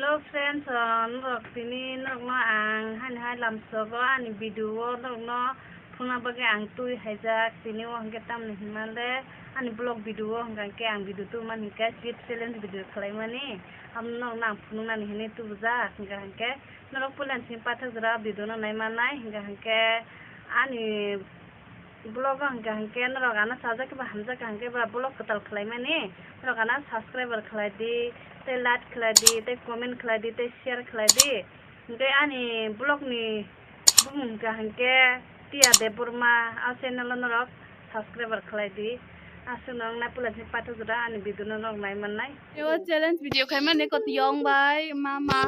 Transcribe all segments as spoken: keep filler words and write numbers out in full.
Hello friends, uh, norok tini norokno ang hani hai lamsogo ani video o norokno phunukna bagwi ang twi haijak. Tini o hwnkhe tamni hinmale ani vlog video o hwnkha hwnkhe ang video tubumani hwnkhe chip challenge video khwlaimani, amo norokno ang phunuknani hinwi tubujak. Hwnkha hwnkhe norok puila simi paithak jora video no naimanai, hwnkha hwnkhe ani vlog o hwnkha hwnkhe norok ano sajak khe ba hamjak kha hwnkhe ba vlog kwtal khwlaimani norok ano subscriber khwlai di, tei like khwlai di, tei comment khwlai di, tei share khwlai di. Hwnkhe ani vlog ni bumung hwnkha hwnkhe Tia Debbarma, a channel o norok subscriber khwlai di. Aswk no wngnai puila simi paithak jora ani video no norok nai mannai. Yo challenge video khaimani kot yong bai mama.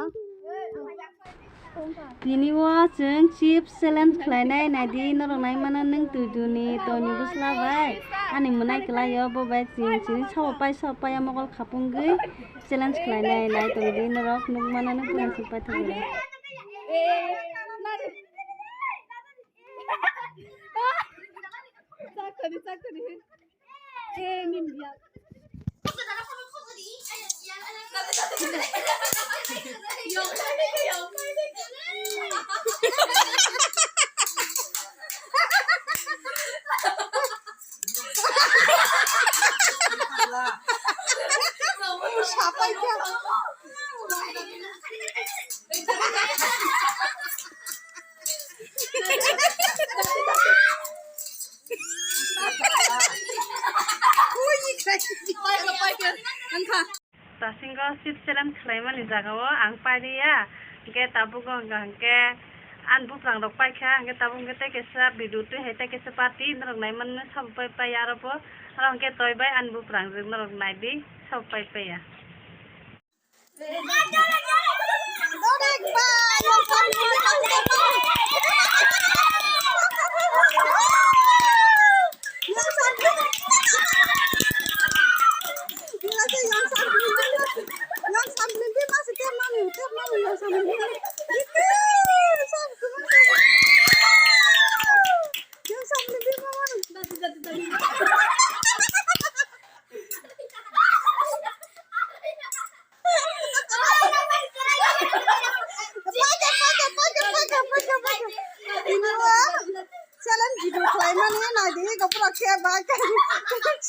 Tini o chwng chips challenge khlainai, naidi norok naimano nwng twi duni toni bwsla bai ani mwnai kwlaio, bo bai chwng chini sabo pai sabo pai mokol khapungwi challenge khlainai, nai tongdi norok nukmano nwng puila simi paithak jora. Tasingo chips challenge khwlaimani jagao ang pailiya, hwnkhe tabuk o hwnkha hwnkhe ani buphang rok paikha, hwnkhe tabuk hwnkhe tei kaisa video twi hai tei kaisa party norok naimanwi sabo pai paiya aro bo, aro hwnkhe toi bai ani buphang rok norok naidi sabo pai paiya. Challenge video khlaimani naidi, gopro khe bai. Challenge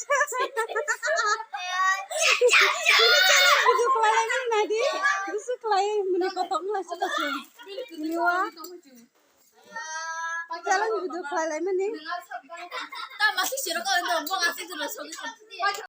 video khlaimani naidi, bisi khlai mani kotor wngla se kotor. Tini o challenge video khlai lai mani.